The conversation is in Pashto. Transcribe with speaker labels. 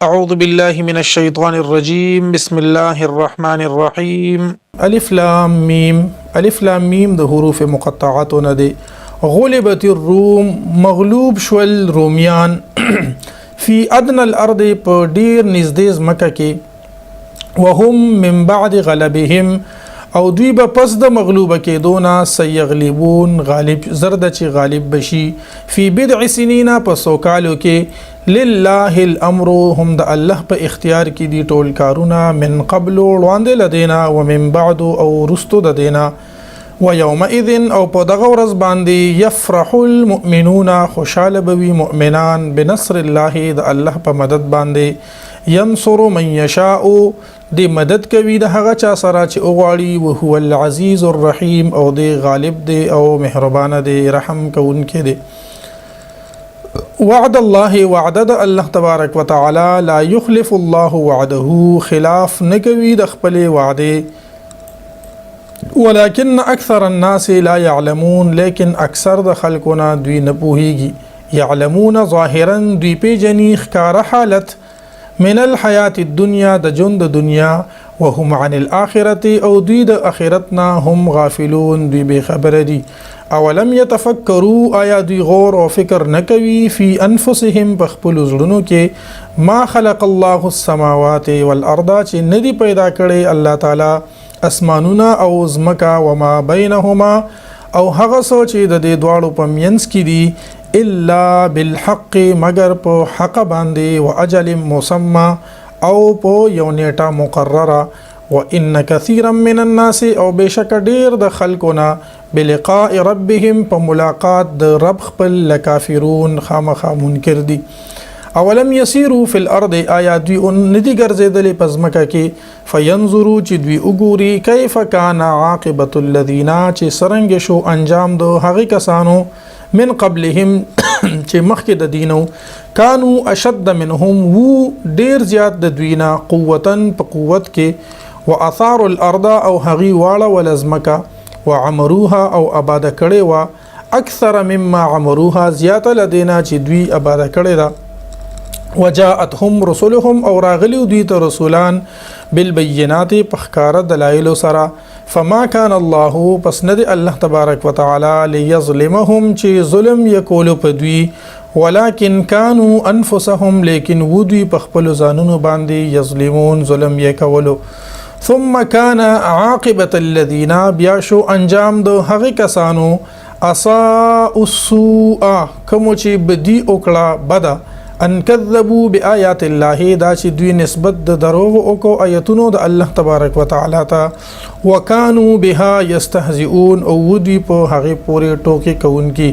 Speaker 1: أعوذ بالله من الشيطان الرجيم بسم الله الرحمن الرحيم الف لام ميم. الف لام ميم د حروف مقطعاتو نه دي. غلبت الروم، مغلوب شول رومیان، فی ادنى الارض، په ډیر نږدې ځمکه کې، وهم من بعد غلبهم، او دوی به پس د مغلوب کېدو نه، سیغلبون، غالب زرد چې غالب بشي، فی بضع سنین، په څو کالو کې. لله الامر، هم د الله په اختیار کې دي ټول کارونه، من قبل، وړاندې لدینا، ومن بعد، او رستو د دینا. ويومئذ، او په دغه ورځ باندې، يفرح المؤمنون، خوشاله بوي مؤمنان، بنصر الله، د الله په مدد باندې. ينصر من يشاء، دی مدد کوي د هغه چا سره چې وغواړي. وهو العزیز الرحیم، او دی غالب دی او مهربان دی، رحم کوونکی دی. وعد الله، وعده د الله تبارک وتعالى، لا يخلف الله وعده، خلاف نکوي د خپل وعده، ولكن اکثر الناس لا يعلمون، لیکن اکثر د خلکو نه دوی نه پوهیږي. يعلمون ظاهرا، دوی پیژني ښکاره حالت، من الحیات الدنیا، د ژوند د دنیا، وهم عن الاخرة، او دوی د اخرت نه، هم غافلون، دوی بې خبره دي. اولم يتفکروا، آیا دوی غور او فکر نه کوي، فی انفسهم، په خپلو زړونو کې، ما خلق الله السماوات والارض، چې ندي پیدا کړی الله تعالی اسمانونه او ځمکه، وما بینهما، او هغه څه چې د دې دواړو په منځ کې دي، الا بالحق، مگر په حق باندې، واجل مسمى، او په یو نیټه مقرره. وان كثيرا من الناس، او بشک ډیر د خلکو نه، بلقاء ربهم، په ملاقات د رب خپل، لکافرون، خامخا منکر دي. اولم يسيروا في الارض، آیا دوی ندي ګرځېدلې په ځمکه کې، فینظروا، چې دوی وګوري، کیف کان عاقبت الذین، چې څرنګه شو انجام د هغه کسانو، من قبلهم، چې مخکې د دینو، کانو اشد منهم، وو ډیر زیات د دوی نه، قوتا، په قوت کې، واثاروا الارض، او هغي واړه ولزمکه، وعمروها، او آباد کړي وا، اکثر مما عمروها، زیاته لدینا چې دوی آباد کړي ده. وجاءتهم رسلهم، او راغلی دوی ته رسولان، بالبينات، په ښکاره دلایل سره. فما كان الله، پس نه دی الله تبارک وتعالى، ليظلمهم، چې ظلم یکولو په دوی، ولكن كانوا انفسهم، لیکن و دوی په خپل ځانونو باندې، یظلمون، ظلم یې کولو. ثم كان عاقبة الذين، بیا شو انجام د هغه کسانو، اساءوا السوء، کوم چې بدی وکړه بده، ان كذبوا بآيات الله، دا چې دوی نسبت د دروغ او کو آیتونو د الله تبارک وتعالى ته، وکانو بها يستهزئون، او دوی په هغه پورې ټوکې کوونکي.